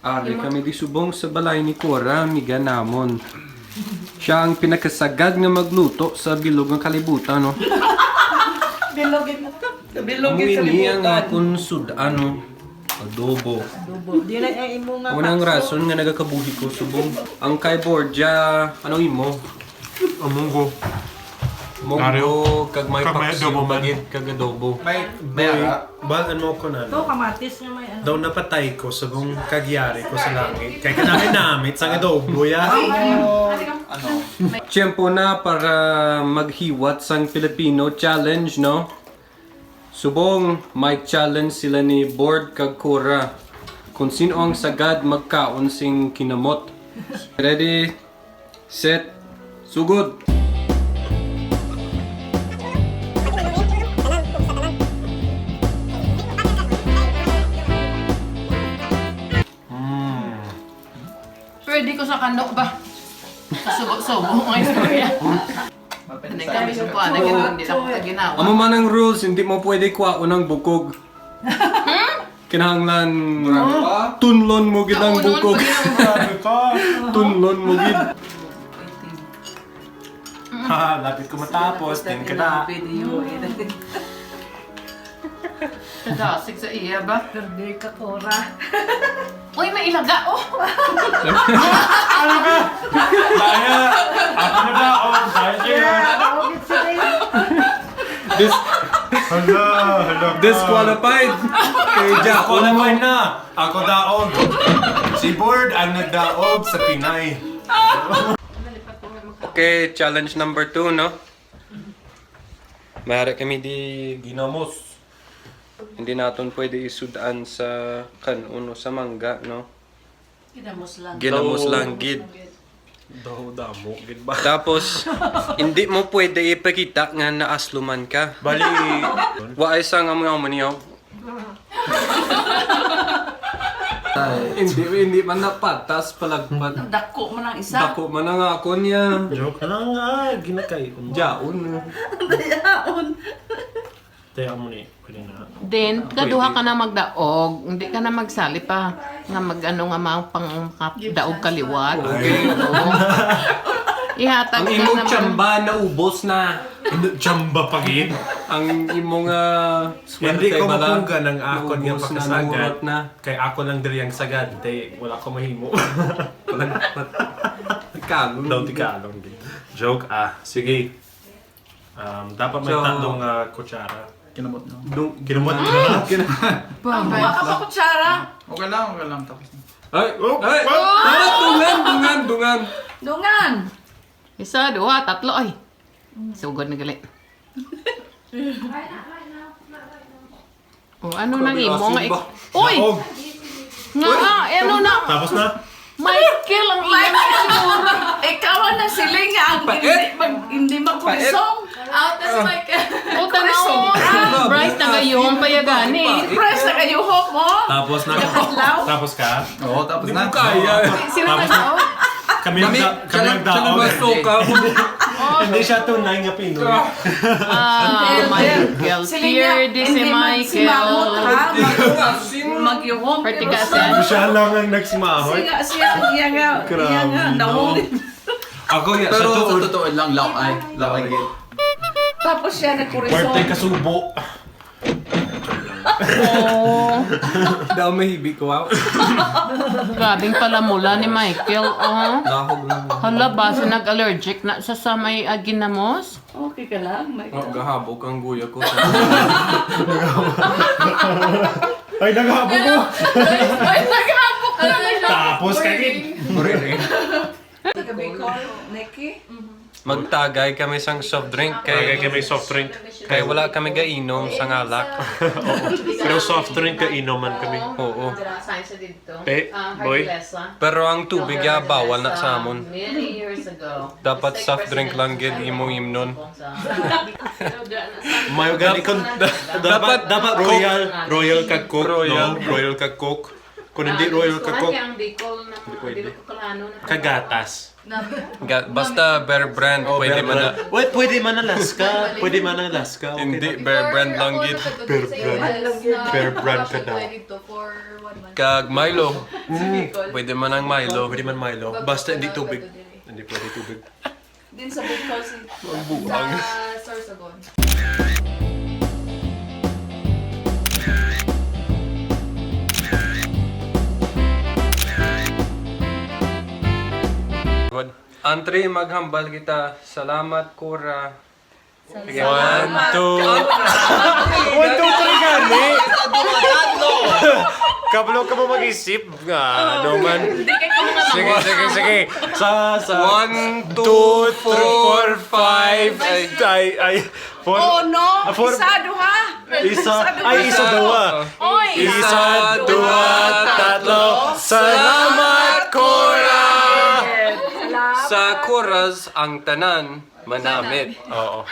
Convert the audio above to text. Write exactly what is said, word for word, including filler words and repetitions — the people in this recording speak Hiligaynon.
Ari kami di subong sa balay ni Cora, amiga namon. Siya ang pinakasagad nga magluto sa bilog nga kalibutan, no? Bilog ito. Bilog Amo ito. Ini ang akon sud-an, no? Adobo. Adobo. Di na ang imo nga Amo na ang pakso. Rason nga nagakabuhi ko subong. Ang kay Borgia, ano imo? Amunggo. Munggo, kag may Kag may paksiw, adobo man. Bagid, kag adobo. May, may ara. Bal, ano ko na, Ito, no? kamatis nga may ano. Daw napatay ko sa kung kagyari ko sa langit. Kay kanami-namit sa adobo, ya. Ano? Tiyempo na para maghiwat sang Filipino challenge, no? Subong, may challenge sila ni Board kag Cora kung sino ang sagad magkaon sing kinamot. Ready, set, sugod! Mm. Pwede ko sa kano ba? Subo-subo ang istorya. Hindi kami sa kuha na gano'n, hindi lang sa ginawa. Amo man ang rules, hindi mo pwede kuhaon ang bukog. Kinahanglan tunlon mo gid ang Kaunon bukog. mo gid ang Grabe ka. Tunlon mo gid. Ha, lapit ko matapos, din ka na. Video, eh. Kadasig sa iya ba? Perde ka, Cora. Uy, may ilaga, oh! Ano ka? Kaya, ako na daog, kaya siya. Dis Hala, hala ka. Disqualified. Kay Jack, Disqualified na. Ako daog. Si Board ang nagdaog sa Pinay. Okay, challenge number two, no? Maaari kami di ginamos. Hindi naton pwede isud-an sa kan-on o sa mangga, no? Ginamos lang. Ginamos lang gid. Daw damo, gid ba? Tapos, hindi mo pwede ipakita nga naasluman ka. Bali, Wa ay sang amo amo niyo. Hindi, hindi man napatas palagpat. Dako mo ng isa. Dako man ang ako niya. Joke lang, ah, ginakay. Jaon. Dayaon. Tayo mo ni, pwede na. Then, kaduha ka na magdaog, hindi ka na magsali pa nga mag-ano nga mga pang daog kaliwat. Okay. Ihatag Ang ka imong naman. Tsamba naubos na. Ano, tsamba pa gid? Ang imong ah, Hindi swerte ko bala, mapuga ng akon nga naubos na, pagkasagad. nahurot na. Kay ako lang diri ang sagad. Kay wala ko mahimo. Tikalon. Daw tikalon gid. Joke, ah. Sige. Um, dapat may So, tatlong ah, kutsara. Kinabot na. Dung- Kinabot Ah, na. kina- Ang mga kapakutsara. Okay lang, okay lang. Tapos na. Ay, ay, dapat dungan, dungan, dungan. Dungan. Isa, duha, tatlo, ay. Sugod na gali. O, ano nang imo nga ik- Uy! Daog. Nga, ah, eh, ano na? Tapos na? Michael ang iyang itsura. Ikaw ang nasiling nga ang hindi, mag, hindi magkurisong. Out na si Michael. Puta na, oh. Bryce, nagayuhom pa ya gani. Impress na kayo, ho, mo. Tapos na? Adlaw. Tapos ka? Oo, tapos na. Kaya. Sino na daw? Kami ang da- kami ang daog. Suka. Hindi siya tunay nga Pinoy. Ah, Michael. Sila nga, Pierde si hindi magsimahot, Michael. Ha? Mag- Magyuhong. Pertigas. Pero Siya lang ang nagsimahon. Siya, siya, iya nga, iya nga, Grabe, no? nahuli. Ako, ya, Pero sa sa tuod, totoo lang, laway. Laway gid. Tapos siya nagkurisong. Birthday kasubo. Oh, Daw mahibi ko, wow. Grabing palamula ni Michael, oh. Dahog lang. Hala, basi nag-allergic na sa, sa may ah, ginamos? Okay ka lang, Michael. Oh, gahabok ang guya ko. Ay, naghabog ko. Ay, naghabok ka na. Tapos, kagit. Taga Bicol, Nikki? Magtagay kami sang soft drink Kaya kay kami soft drink. kay wala kami gainom sang alak. Pero soft drink ka inuman kami. Oo. Te, boy. Pero ang tubig ya bawal na sa amon. Dapat soft drink lang gid imong imnon. Mayo gani kon dapat dapat royal royal kag coke, Royal. No? Royal kag coke. Kung hindi Royal Kakok, Ang Bicol na Hindi pwede. Bicol Kalano na. Kagatas. Ga- Basta Bear Brand, Oh, pwede Bear man na. Brand. Wait, pwede man ang Alaska. Pwede man ang Alaska. Okay Hindi, na. Bear Brand lang gid. Bear Brand. Bear Brand ka daw. Kag Milo. Pwede man ang Milo. Pwede man Milo. Basta hindi tubig. Hindi pwede tubig. Din sa Bicol City. Magbuang. Sa Sorsogon. Antre, maghambal kita. Salamat, Cora. One, two. One, two, three, gani. Kabalo ka mo mag-isip. Nga, ano man. Hindi kayo mga Sige, sige, sige. Sa, sa. One, two, four, five. Ay. Ay, ay. Four. Oh no! Ah, four. Isa, duha! Isa. Ay, isa, duha. Oy! Isa, duha, tatlo. Salamat, Cora! Sa Coras ang tanan manamit. Oo.